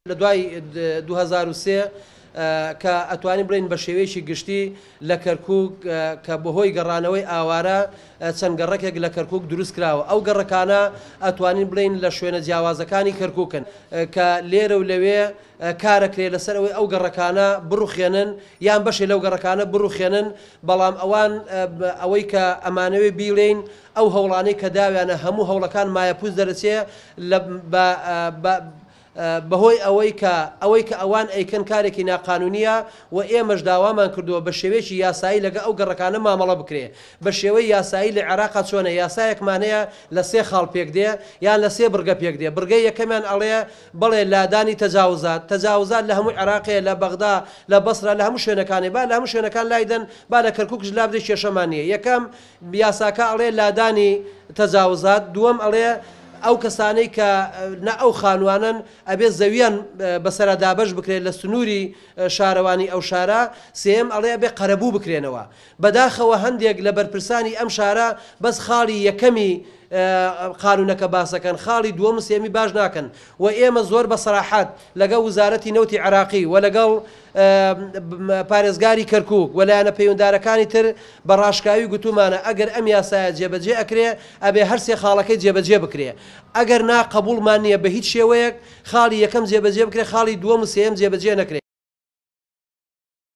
لە دوای 2003 کە ئەتوانین بڵێین بە شێوەیەکی گشتی لە کەرکوک کە بەهۆی گەڕانەوەی ئاوارە چەند گەڕەکێک لە کەرکوک دروست کراوە ئەو گەڕەکانە ئەتوانین بڵێین لە شوێنە جیاوازەکانی کەرکوکن کە لێرە و لەوێ کارەکرێ لەسەر ئەوەی ئەو گەڕەکانە بڕوخێنن یان بەشێ لەو گەڕەکانە بڕوخێنن بەڵام ئەوان ئەوەی کە ئەمانەوێ بیڵێین ئەو هەوڵانەی کە داویانە هەموو هەوڵەکان مایەپووچ دەرەچێ لە بە بەهۆی ئەوەی کە ئەوەی کە ئەوان ئەیکەن کارێکی ناقانونیە و ئێمەش داوامان کردووە بە شێوەیەکی یاسایی لەگە ئەو گەڕەکانە مامەڵە بکرێ بە شێوەی یاسایی لە عێراقا چۆنە یاسایەکمان هەیە لە سێ خاڵ پێک دێ یان لە سێ بڕگە پێک دێ بڕگەی یەکەمیان ئەڵێ بەڵێ لادانی تەجاوزات تەجاوزات لە هەموو عێراقێ لە بەغدا لە بەسرە لە هەموو شوێنەکانێ با لە هەموو شوێنەکان لایدەن با لە کەرکوکش لابدرێ کێشەمان نیە یەکەم یاساکە ئەڵێ لادانی تەجاوزات، دووەم ئەڵێ ئەو کەسانەی کە نە ئەو خانوانەن ئەبێ زەویان بەسەرا دابەش بکرێت لە سنووری شارەوانی ئەو شارە، سێیەم ئەڵێ ئەبێ قەرەبوو بکرێنەوە. بەداخەوە هەندێک لە بەرپرسانی ئەم شارە بەس خاڵی یەکەمی قانونەکە باسەکەن خاڵی دووەم و سێیەمی باش ناکەن و ئێمە زۆر بە سەراحەت لەگەڵ وزارەتی نەوتی عێراقی و لەگەڵ پارێزگاری کەرکوک و لایەنە پەیوەندارەکانی تر بە ڕاشکاوی گوتومانە ئەگەر ئەم یاسایە جێبەجێ ئەکرێ ئەبێ هەر سێ خاڵەکەی جێبەجێ بکرێ ئەگەر نا قەبوڵمان نیە بە هیچ شێوەیەک خاڵی یەکەم جێبەجێ بکرێ خاڵی دووەم و سێیەم جێبەجێ نەکرێ.